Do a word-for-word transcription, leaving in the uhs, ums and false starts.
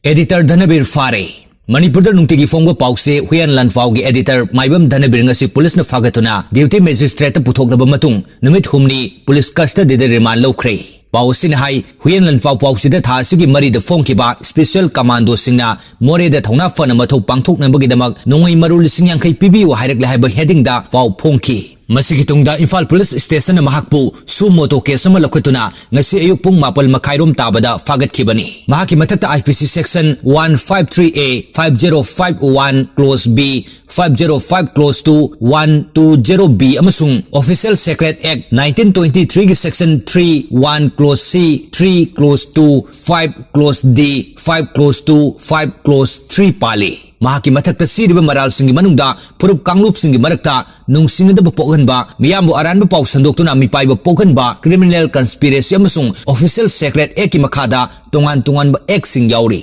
Editor ꯙꯅꯕꯤꯔ ꯐꯥꯔꯦ꯫ ꯃꯅꯤꯄꯨꯔꯗ ꯅꯨꯡꯇꯤꯒꯤ ꯐꯣꯡꯕ ꯄꯥꯎꯆꯦ ꯍꯨꯏꯌꯥꯟ ꯂꯥꯟꯐꯥꯎꯒꯤ ꯑꯦꯗꯤꯇꯔ ꯃꯥꯏꯕꯝ ꯙꯅꯕꯤꯔ ꯉꯁꯤ ꯄꯨꯂꯤꯁꯅ ꯐꯥꯒꯠꯇꯨꯅ ꯗ꯭ꯌꯨꯇꯤ ꯃꯦꯖꯤꯁꯇ꯭ꯔꯦꯠꯇ ꯄꯨꯊꯣꯛꯂꯕ ꯃꯇꯨꯡ ꯅꯨꯃꯤꯠ ꯍꯨꯝꯅꯤ ꯄꯨꯂꯤꯁ ꯀꯁꯇꯗꯤꯗ ꯔꯤꯃꯥꯟ ꯂꯧꯈ꯭ꯔꯦ꯫ ꯄꯥꯎ ꯑꯁꯤꯅ ꯍꯥꯏ, ꯍꯨꯏꯌꯥꯟ ꯂꯥꯟꯐꯥꯎ ꯄꯥꯎꯆꯦꯗ ꯊꯥ ꯑꯁꯤꯒꯤ ꯃꯔꯤꯗ ꯐꯣꯡꯈꯤꯕ ꯁ꯭ꯄꯦꯁꯤꯌꯦꯜ ꯀꯃꯥꯟꯗꯣꯁꯤꯡꯅ ꯃꯣꯔꯦꯗ ꯊꯧꯅꯥ ꯐꯅ ꯃꯊꯧ ꯄꯥꯡꯊꯣꯛꯅꯕꯒꯤꯗꯃꯛ ꯅꯣꯡꯃꯩ ꯃꯔꯨ ꯂꯤꯁꯤꯡ ꯌꯥꯡꯈꯩ ꯄꯤꯕꯤꯌꯨ ꯍꯥꯏꯔꯛꯂꯦ ꯍꯥꯏꯕ ꯍꯦꯗꯤꯡꯗ ꯄꯥꯎ ꯐꯣꯡꯈꯤ꯫ ꯃꯁꯤꯒꯤ ꯇꯨꯡꯗ ꯏꯝꯐꯥꯜ ꯄꯨꯂꯤꯁ ꯁ꯭ꯇꯦꯁꯟꯅ ꯃꯍꯥꯛꯄꯨ ꯁꯨ ꯃꯣꯇꯣ ꯀꯦꯁ ꯑꯃ ꯂꯧꯈꯠꯇꯨꯅ ꯉꯁꯤ ꯑꯌꯨꯛ ꯄꯨꯡ ꯃꯥꯄꯜ ꯃꯈꯥꯏꯔꯣꯝ ꯇꯥꯕꯗ ꯐꯥꯒꯠꯈꯤꯕꯅꯤ꯫ ꯃꯍꯥꯛꯀꯤ ꯃꯊꯛꯇ ꯑꯥꯏ ꯄꯤ ꯁꯤ section one five three A, five zero five one clause B, five zero five clause two, one two zero B ꯑꯃꯁꯨꯡ Official Secret Act nineteen twenty-three ꯒꯤ section three one clause C, three clause two, five clause D, five clause two, five clause three ꯄꯥꯜꯂꯤ꯫ ꯃꯍꯥꯛꯀꯤ ꯃꯊꯛꯇ ꯁꯤꯔꯤꯕ ꯃꯔꯥꯜꯁꯤꯡꯒꯤ ꯃꯅꯨꯡꯗ ꯐꯨꯔꯨꯞ ꯀꯥꯡꯂꯨꯞꯁꯤꯡꯒꯤ ꯃꯔꯛꯇ ꯅꯨꯡꯁꯤꯅꯗꯕ ꯄꯣꯛꯍꯟꯕ, ꯃꯤꯌꯥꯝꯕꯨ ꯑꯔꯥꯟꯕ ꯄꯥꯎ ꯁꯟꯗꯣꯛꯇꯨꯅ ꯃꯤꯄꯥꯏꯕ ꯄꯣꯛꯍꯟꯕ, criminal conspiracy ꯑꯃꯁꯨꯡ Official Secret Act ꯀꯤ ꯃꯈꯥꯗ ꯇꯣꯉꯥꯟ ꯇꯣꯉꯥꯟꯕ act ꯁꯤꯡ ꯌꯥꯎꯔꯤ꯫